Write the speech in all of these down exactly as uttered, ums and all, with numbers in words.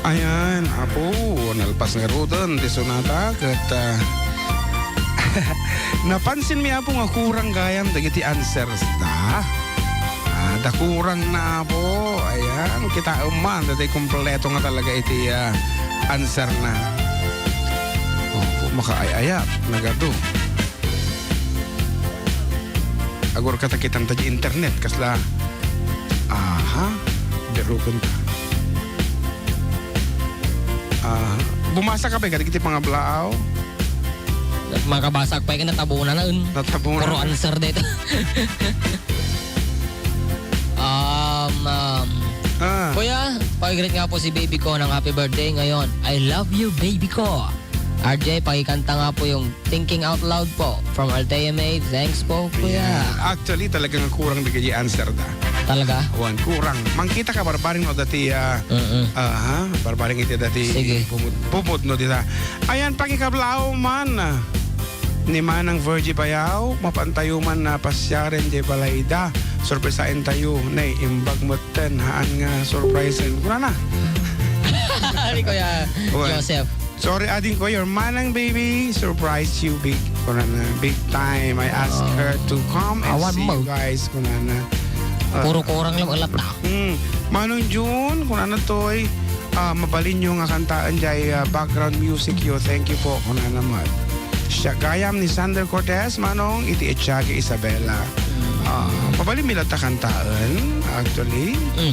Ayan, Apo, nalpas ngaruden ti sonata ket, ah, napansinmi, Apo, nga kurang gayam dagiti answers da. Ah, da kurang na, Apo. Ayan, kitaem man, daytoy kompleto nga talaga iti, ah, answer na. Opo, makaay-ayat, nagadu. Agur ka ta kitanta di internet, kasla, aha, biruken ta. Ah, bumasa ka ba kadagiti pangablaaw? Makabasa ka pa, natabunan na un. Natabunan. Puro answer dito. Um, um, Ah. Kuya, pakigreet nga po si baby ko ng happy birthday ngayon. I love you, baby ko. R J, pakikanta nga po yung Thinking Out Loud po from Althea May. Thanks po, kuya. Ayan. Actually, talagang kurang dagiti answer da. Talaga? Wan, kurang. Mangkita ka, barbaring no dati, ah, Mm-mm. aha, barbaring iti dati Sige. pumud-, pumudno dita. Ayan, pakikablaaw man, ah, ni Manang Virgie Bayaw, mapantayo man na pasyaren di balayda. Surpresaen tayo, nay, imbag met ten, haan nga surprisen. Kunana. Ni Kuya Well, Joseph. Sorry, ading ko, your manang baby surprised you big. Kunana, big time. I asked Oh. her to come and Awan see mo. you guys. Kunana. Ah. Puro kurang lang ulat na. Hmm. Manong June, kunana toy, ah, mabalin nyo nga kantaen jay, ah, background music yo. Thank you po. Kunana mo. Siya gayam ni Sander Cortez, Manong, iti Etiaga Isabela. Ah, mabalin mi latta kantaen, actually. Mm.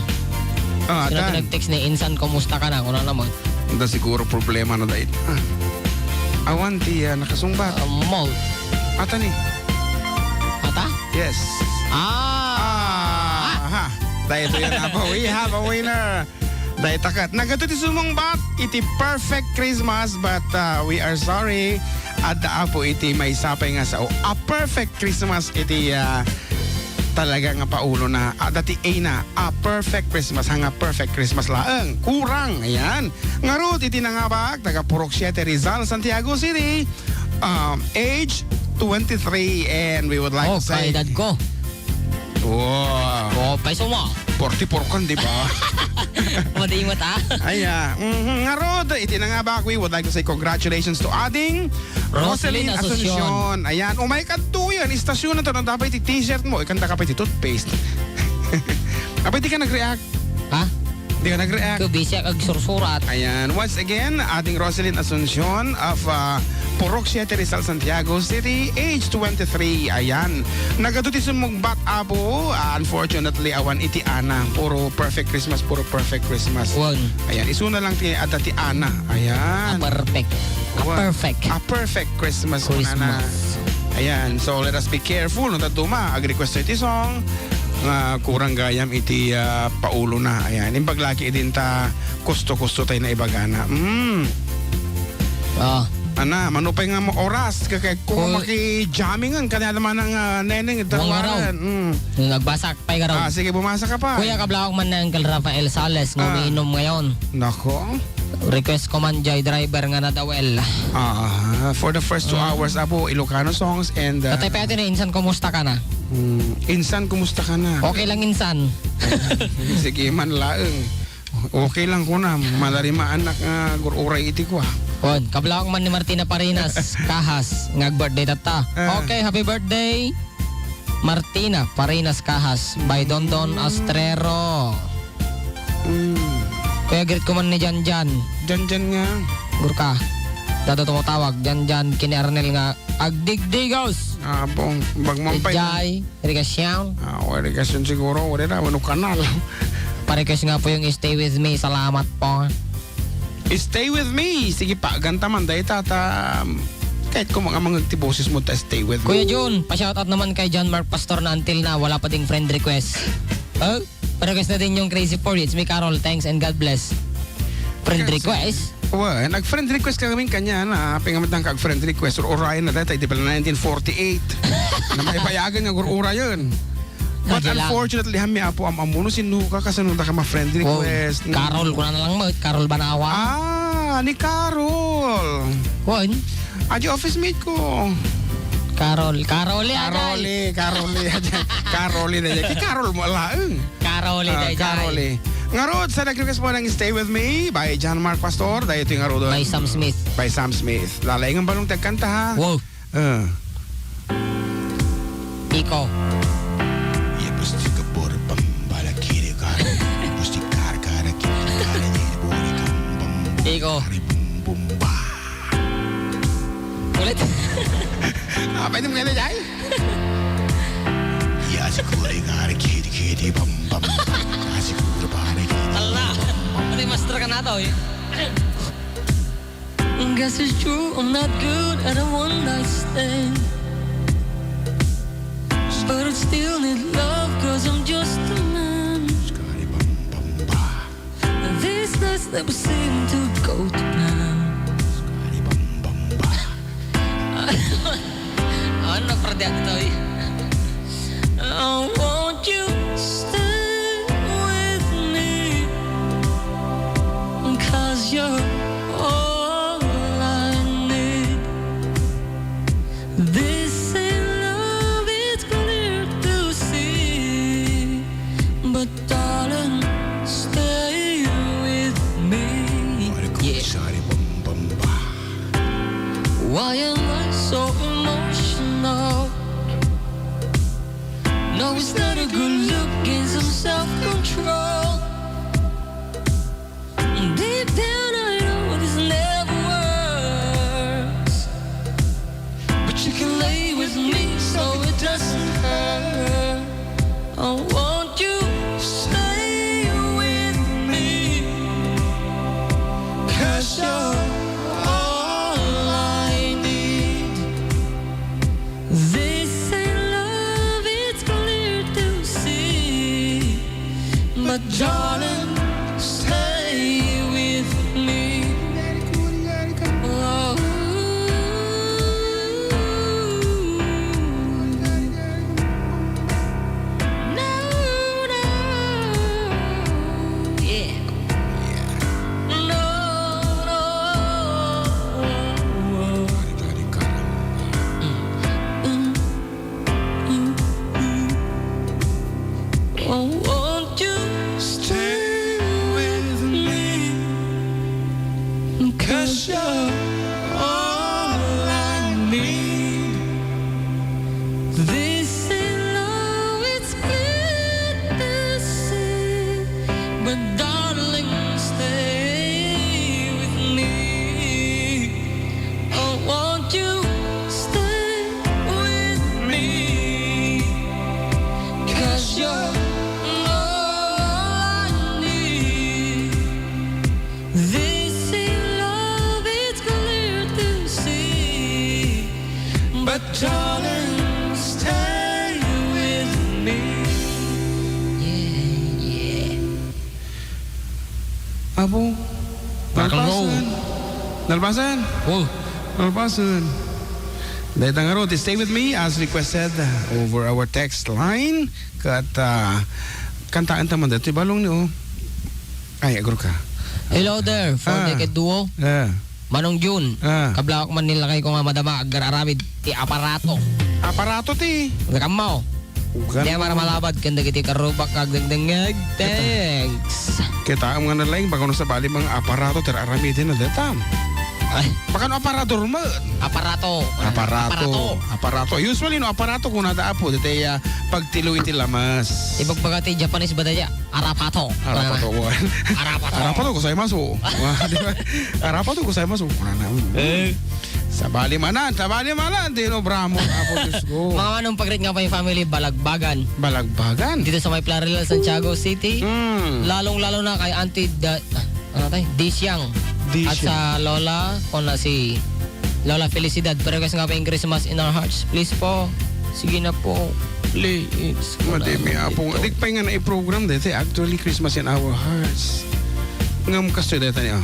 Ah, Sino atan. Nag-text ni Insan, kumusta ka na? Kunana mo. Da siguro problema na dait. Ah. Awan ti, ah, nakasungbat. Ah, mo. Ata ni? Ata? Yes. Ah! Ah, ha. Dahil ito yan, Apo. We have a winner. Dahil takat. Nagatuti sumungbat iti perfect Christmas, but, ah, we are sorry. Adda, Apo, iti may sapay nga sao. A perfect Christmas iti, ah, talaga nga paulo na. Adda ti A na. A perfect Christmas. Hanga perfect Christmas laeng. Kurang. Ayan. Ngarud iti nangabak, taga Purok siete, Rizal, Santiago City. Um, age twenty-three, and we would like Oh, to say kaedad ko. Wow. Oh, paiso mo. Forty-four kan, di ba? Madi mo ta? Ay, ah, mhm. Ngarud, iti nangabak, we would like to say congratulations to Ading Roselyn Roselyn Asuncion. Asuncion. Ayan, umay kadto yan. Istasyon na to, nang dapat iti t-shirt mo, ikanta ka pa iti toothpaste. Apa, di ka nag-react? Ha? Di ka nag-react. Ikaw, busy ka agsursurat. Ayan. Once again, Ading Roselyn Asuncion of, ah, Purok siete, Rizal, Santiago City, age twenty-three. Ayan. Nagadu ti sumungbat, Apo. Ah, unfortunately, awan iti A na. Puro perfect Christmas, puro perfect Christmas. Wan. Ayan. Isuna lang ti, adda ti A na. Ayan. A perfect. A Wan. perfect. A perfect Christmas, Christmas. Kunana. Ayan. So, let us be careful. No, tatuma, ag-request tayo ti song. Nga kurang gayam iti, ah, paulo na. Ayan, imbag laki idin ta kusto-kusto tayo na ibagana. Mm. Ah. Ana, manupay nga mo oras, kay, kay kung Kul- maki-jamming-an, kanya naman ang, ah, neneng, Buwang araw. Darwaran. Mm. Nagbasa pay garaw. Ah, sige, bumasa ka pa. Kuya, kablawak man ni Uncle Rafael Sales, Ah. ngumiinom ngayon. Nako. Request ko man jay driver nga nadawel. Ah, for the first two Mm. hours, Apo, Ilocano songs and, uh, Tatay Pete na, insan, kumusta ka na? Mm, insan, kumusta ka na? Okay lang, insan. Sige man laeng. Okay lang ko na. Malari maanak nga gur-uray iti kwa. On, kablawak man ni Martina Parinas, Kahas, nga ag-birthday tatta. Ah. Okay, happy birthday, Martina Parinas Kahas, by Dondon Astrero. Mm. Kuya, greet ko man ni Janjan. Janjan nga. Gurka. Dado tumutawag, Janjan, kini Arnel nga agdigdigos. Ah, bong, bagmang pa yun. Jai, Irigasyon. Ah, o, irigasyon siguro, wala na, wano kanal. Pa-request nga po yung Stay With Me. Salamat po. Stay With Me. Sige pa, ganta man, dahil tata, um, kahit kung mga mangag ti boses mo, ta Stay With Me. Kuya Jun, pa-shoutout naman kay John Mark Pastor na until na wala pa ding friend request. Oh? Pero guys na din yung Crazy for It's Me Carol. Thanks and God bless. Friend Kasi, request? Well, nag-friend request ka kami kanya na, pingamatang ka friend request, or Orion na dati, di pala nineteen forty-eight. Na may bayagan nga gur-ura yun. But Lagi lang. Unfortunately, hami apo am amuno sinuka kasi nung ka ma-friend Oh, request. Mm. Carol, kuna na lang mo, Carol Banawa. Ah, ni Carol. Kuan? Adi office mate ko. Carol, Carol, ya, Carol, Jai. Eh, Carol, eh, Carol, eh, Carol mo alaeng. Carol, eh, Ah, Jai, Jai. Carol, eh. Ngarud, sa nag-request mo ng Stay With Me by John Mark Pastor, daytoy ngarud. By Sam Smith. By Sam Smith. Lalaing ang balong ti agkanta, ha? Wow. Ah. Iko. Ya, pasti ka por pambala kiri kara. Pasti kara kara kiri kara ni bori kang bam bam Iko. Kari bum bum ba. Ulit. Ah, pwede mo kaya, Jai? Ya, siguro yung kara kiri kiri bam bam. Ah, siguro pare kiri. Ala, pati master ka na to, eh. Guess it's true, I'm not good at a one night stand. But I still need love, cause I'm just a man. These nights never seem to go to plan. Ano, pwede ito, eh? I want you stay with me, cause you're all I need. This ain't love, it's clear to see. But darling, stay with me. Yeah. Why am I so emotional? No, it's not a good look, gain some self-control. Deep down I know this never works. But you can lay with me so it doesn't hurt. I want you to stay with me, cause you're all I need. This ain't love, it's clear to see. But darling, stay with me. Oh. No, no. Yeah. No, no. Mm. Mm, mm, mm. Oh, won't you stay with me? 'Cause you're all I need. This is love, it's clear to see. But darling, stay with me. Oh, won't you stay with me? 'Cause you're all I need. This is love, it's clear to see. But darling, stay with me. Yeah, yeah. Apo, rock and roll. Nalpasan. Nalpasan? Oh. Nalpasan. Dayta ngarud, Stay With Me, as requested over our text line. Ket, ah, kantaen ta man daytoy balong ni, oh. Ay, agor ka. Hello there, Four Ah. Decade Duo. Ah. Manong Jun, Ah. kablaak man nilakay ko nga madama, agar-aramid ti aparato. Aparato ti? Nakammo. Ugan Di mo. Maramalabad ken dagiti karrubak nga agdengdengngeg. Thanks. Kita am nga nalaing, baka no sabali mga aparato, tira aramiden na deta. Ay. Baka no aparador mo. Aparato. Aparato. Aparato. Aparato. Usually, no, aparato kunada, apo, deta, ah, pagtilo iti lamas. Ibagbaga ti Japanese ba daya? Arapato. Arapato, wan. Arapato. Arapato, gozaimasu. Wa, di ba? Arapato, gozaimasu. Wala na. Eh. Sabali manan, sabali manan, Dino Bramo. Apo, Diyos ko. Mga manong pagrit nga pa yung family, Balagbagan. Balagbagan. Dito sa may Plaridel, Santiago City. Hmm. Lalong-lalo na kay Auntie Da-, ano tayo? Disiang. Disiang. At sa Lola, kung na si Lola Felicidad, pa-request nga pa yung Christmas in Our Hearts. Please po. Sige na po. Please. Madami, apo. Adik pa nga na i-program dito. Actually, Christmas in Our Hearts. Ngam kastoy dito niya.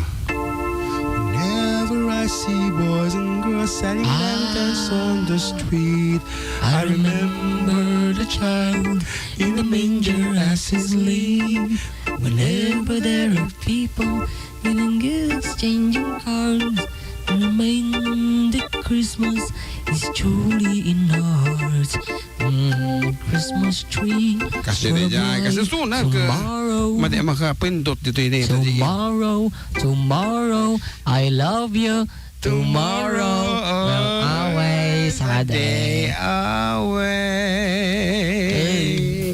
Whenever I see boys and girls selling Ah. lanterns on the street, I I remember the child in the manger as he sleep. Whenever there are people in a good changing cars, remind that Christmas is truly in our hearts. Mm, Christmas tree. Kasi for di a dyan, kasi bright sunag, uh, tomorrow. Madi makapindot ditoy ni Tomorrow, tomorrow, I love you. Tomorrow will always a day. Away.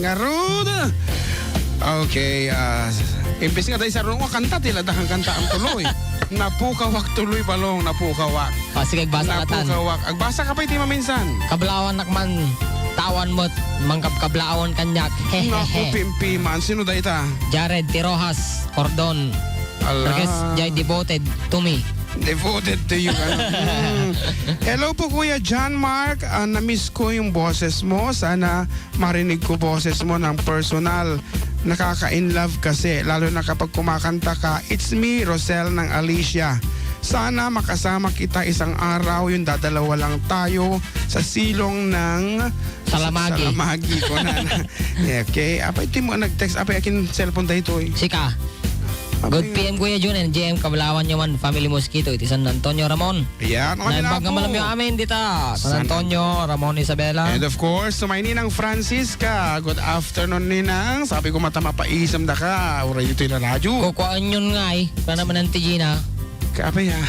Ngarud. Okay, ah, imbes nga daysa run nga kanta, ti ladakang kanta ang tuloy. Napukawak tuloy, Balong, napukawak. O, sige, agbasa ka tan. Napukawak. Agbasa ka pay ti maminsan. Kablawan nak man, tawan mo't mangkabkablawan kaniak. Naku, pimpiman. Sino dayta? Jared Ti Rojas Cordon. Ala. Request, jay devoted to me. Devoted to you, ano? Mm. Hello po, Kuya John Mark. Ah, na-miss ko yung boses mo. Sana marinig ko boses mo ng personal. Nakaka-in love kasi, lalo na kapag kumakanta ka. It's me, Rosel ng Alicia. Sana makasama kita isang araw, yung dadalawa lang tayo sa silong ng Salamagi. Salamagi, ko na. Yeah, okay. Apay, ti mo nag-text. Apay, akin cellphone daytoy. Sika. Good P M, Kuya Jun, and J M, kablawan nyo man, Family Mosquito, iti San Antonio, Ramon. Yan, kami na po. Naimbag nga malamyo amin dita, San Antonio, Ramon, Isabela. And of course, to my Ninang Francisca. Good afternoon, Ninang. Sabi ko, mata mapaisam da ka. Uray ito'y radyo. Kukuhaan yun nga eh. Wala naman ang Tijina. Kape ya.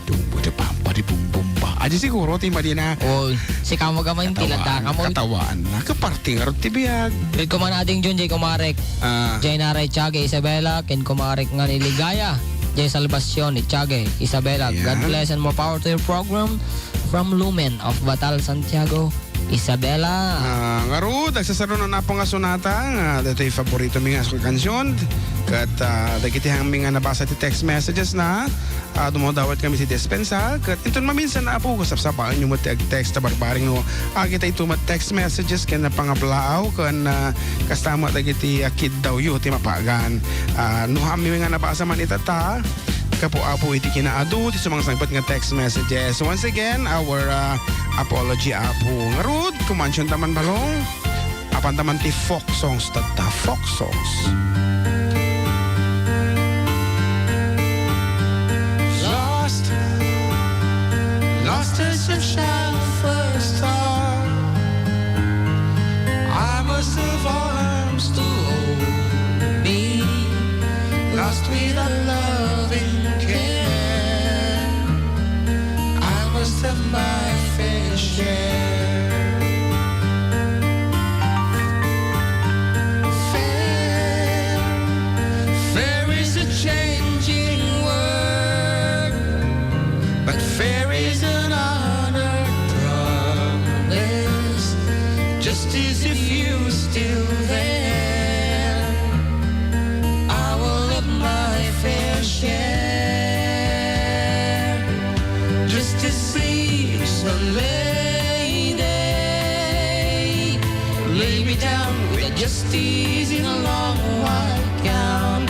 Dumbo de pampa di bumbumba. Adi siguro, ti madina. O, sika mo gamay, ti ladakam. Katawaan, katawaan na. Kaparti nga rod ti biag. Ket kuman ading Jun, jay kumarek. Ah. Jay Naray Tiago Isabela, ken kumarek nga ni Ligaya. Jay Salvacion ni Tiago Isabela. God bless and more power to your program from Lumen of Batal, Santiago. Isabela. Ah, ngarud, agsasaruno na po nga sonata, nga dito'y favorito mi nga kansion. Ket, ah, dagiti amin nga nabasa ti text messages na, ah, dumawdawat kami ti dispensa. Ket inton maminsan, Apo, sapsabaen nyo met ti ag-text ta barbareng no, agita ito met text messages ken napangablaaw ken, ah, kasta met dagiti, ah, kiddaw yo ti mapagan. Ah, no amin nga nabasa man ita ta, Kapu Apo iti kinaadu ti sumangsangpet nga text messages. Once again, our, uh, apology, Apo. Ngarud, kumansion taman balong. Apan taman ti folk songs tatta. Folk songs. Lost, lost as a child first thought. I must have arms to hold me, lost without loving care. I must have my fair share. Fair, fair is a changing word. But fair is an honored promise, just as if you still there. I will have my fair share. Justice seems a lady. Lay me down with a justice in a long white gown,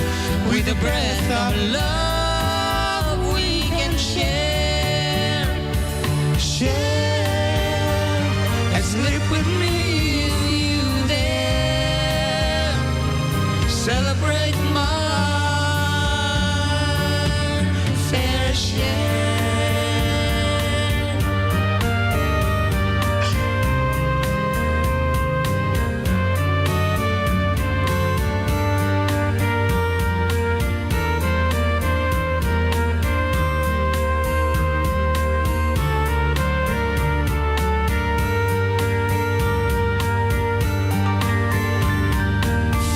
with a breath of love we can share. Share and sleep with me if you dare. Celebrate my fair share.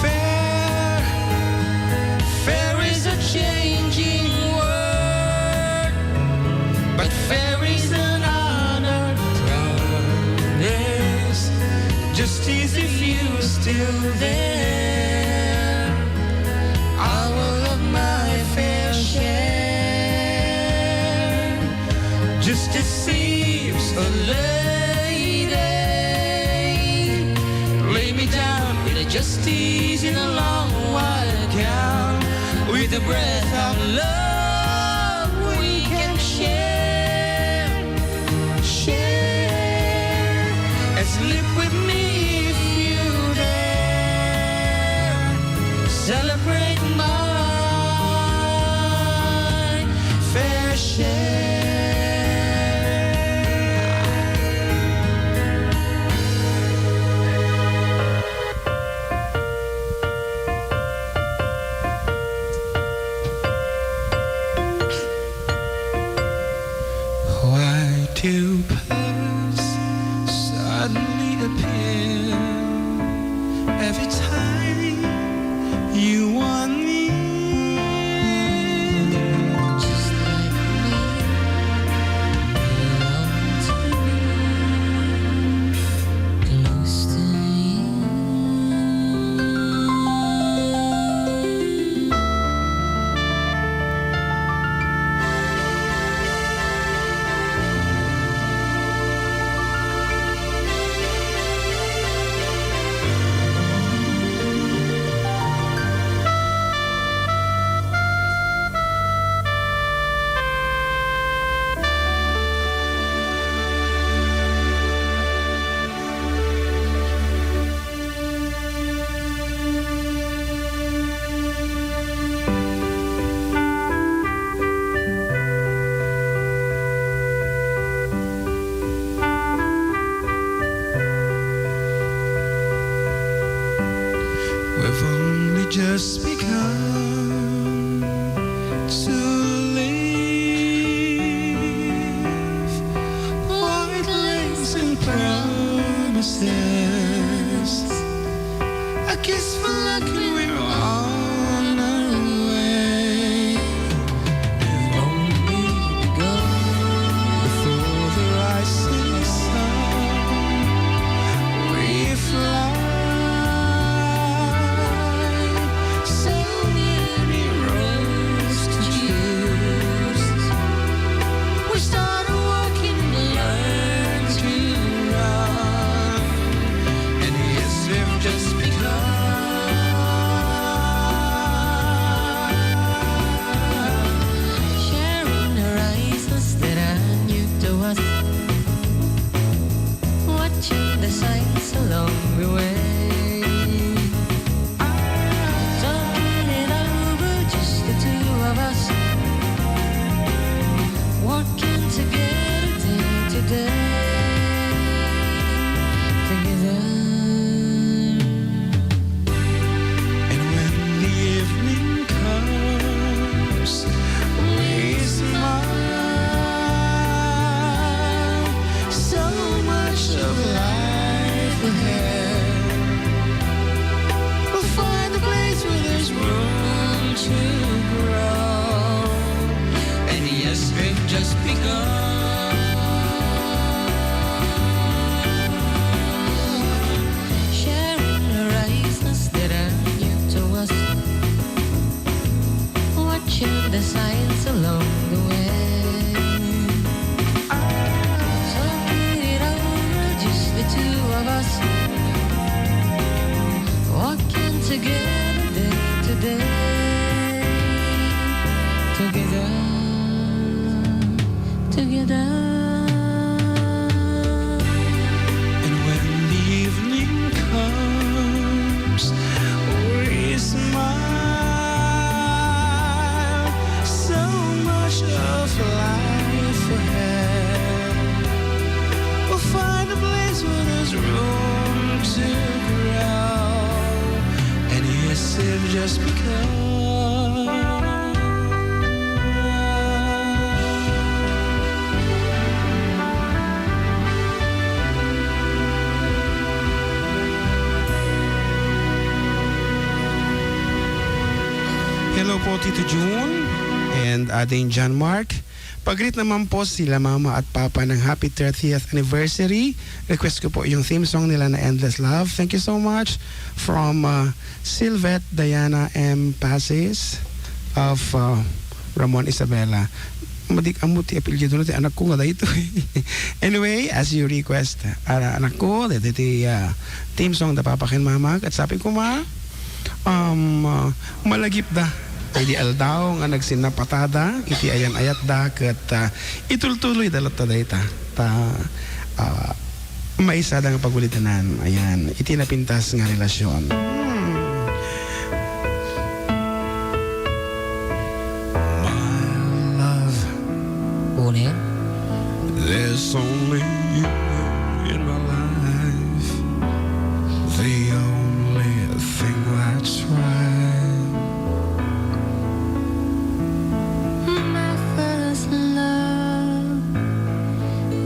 Fair, fair is a changing word, but fair is an honored promise. Just as if you still there, I will have my fair share. Justice seems a lady. Lay me down with a justice in a long white gown, with a breath of love we can share. Share and sleep with me if you dare. Celebrate my fair share. Just begun to live. White lace and promises. A kiss for luck and we're on our way. If only we go before the rising sun. We fly so many roads to choose. We start walking, learn to run. And yes, we've just begun. Sharing horizons that are new to us. Watching the signs along the way. Talking it over, just the two of us. Walking together day to day. Together. And when the evening comes, we smile. So much of life ahead. We'll find a place where there's room to grow. And yes, we've just begun. Sharing horizons that are new to us. Watching the signs along the way. Talking it over, just the two of us. Walking together day to day. Together. Together. And when the evening comes, we smile. So much of life ahead. We'll find a place where there's room to grow. And yes, it just begun. Hello po, Tito Jun and Ading John Mark. Pag-greet naman po sila Mama at Papa ng happy thirtieth anniversary. Request ko po yung theme song nila na Endless Love. Thank you so much. From, uh, Silvette Diana M Pasis of, uh, Ramon Isabela. Madik-am ti apelyido na ti anak ko nga daytoy. Anyway, as you request, ah, anak ko, daytoy ti, ah, theme song da Papa ken Mama. Ket sabi ko, Ma, um, ah, malagipda. Daydi aldaw nga nagsinnapatada iti ayan-ayatda ket, ah, itultuloyda latta dayta. Ta, ah, Maisada nga pagulitanan, ayan, iti napintas nga relasyon. Hmm. My love. Unem. There's only you in my life. The only thing that's right. My first love.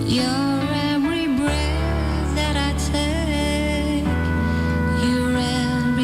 Your every breath that I take, your every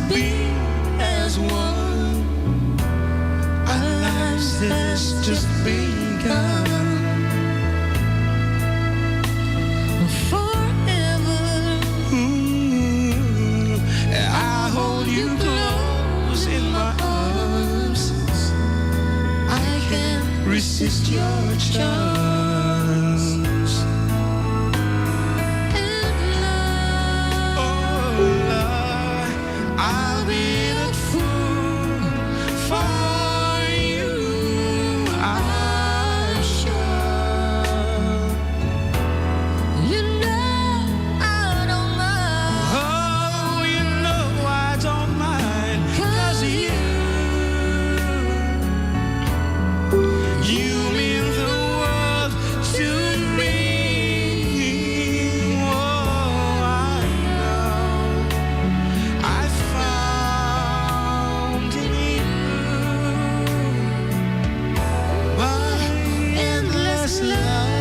Be as one. Our lives has just begun. Forever. Mm, I hold you close in my arms. I can't resist your charms. And love, oh, love, I'll be that fool for you, I'm sure. You know I don't mind. Oh, you know I don't mind, 'cause you, you mean the world to me. Oh, I know I found in you my endless love.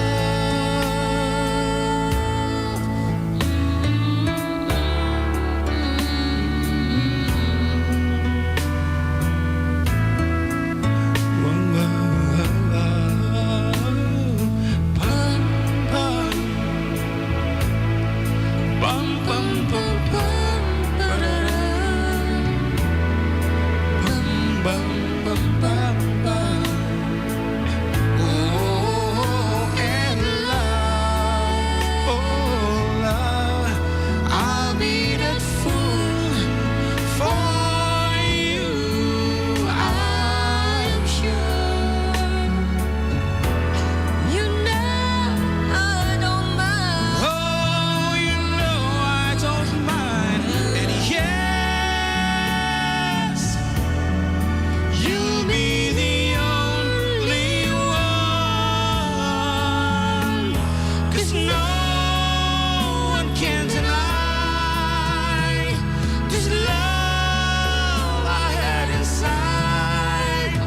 Pam, pam, pam, pam, pararam. Pam, pam, pam, pam, pam. Oh, and love, oh, love, I'll be that fool for you, I'm sure. You know I don't mind. Oh, you know I don't mind. And yes, you'll be the only one. 'Cause no one can deny this love I had inside.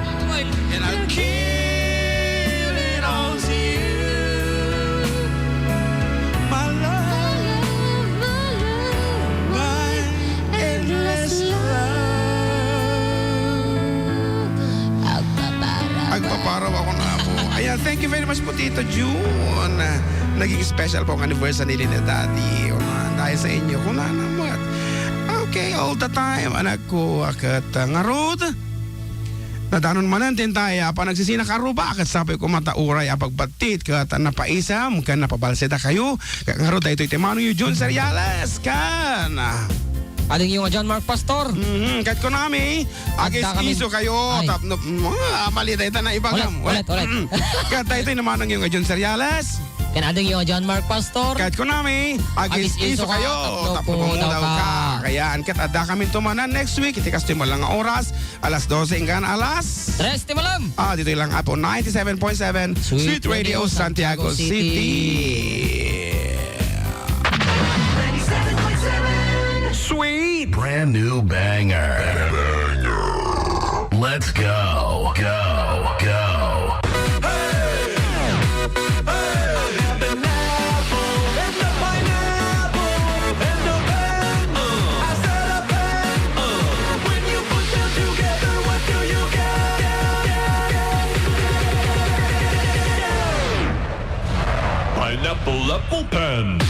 And I'll give it all to you. My love, my love, my endless love. Agpaparaw. Agpaparaw ako na po. Ayan, thank you very much po, Tita June. Naging special po ang anniversary ni Daddy. Una, dahil sa inyo, kunana met. Okay, all the time, anak ko, ket, uh, ngarud. Nadanon manen ti intay a panagsisinak a ruba, ket sapay koma ta uray a pagbattit ket napaisem ken napabalsidakayo. Ket ngarud daytoy ti manongyo Jun Seriales ken, ah, adingyo nga John Mark Pastor. Mhm, ket kunami, adda kami, agis-iso kayo, ay, tapno, mm, ah, mali dayta na ibagam. Ulit, ulit, ulit. Mm. Ket daytoy ni manongyo nga Jun Seriales. Ken adingyo nga John Mark Pastor. Ket kunami, agis-iso kayo, tapno pumudawka. Kayan, ket adda kami tumanan next week, iti kastoy met lang nga oras, alas dose inggana alas tres ti malam. Ah, ditoy lang po, ninety-seven point seven Sweet Radio Santiago City. Ninety-seven point seven Sweet brand new banger. Let's go, go, go. Hey! Hey! I have an apple and a pineapple and a bang. I said a bang. When you put them together, what do you get? Pineapple apple pen.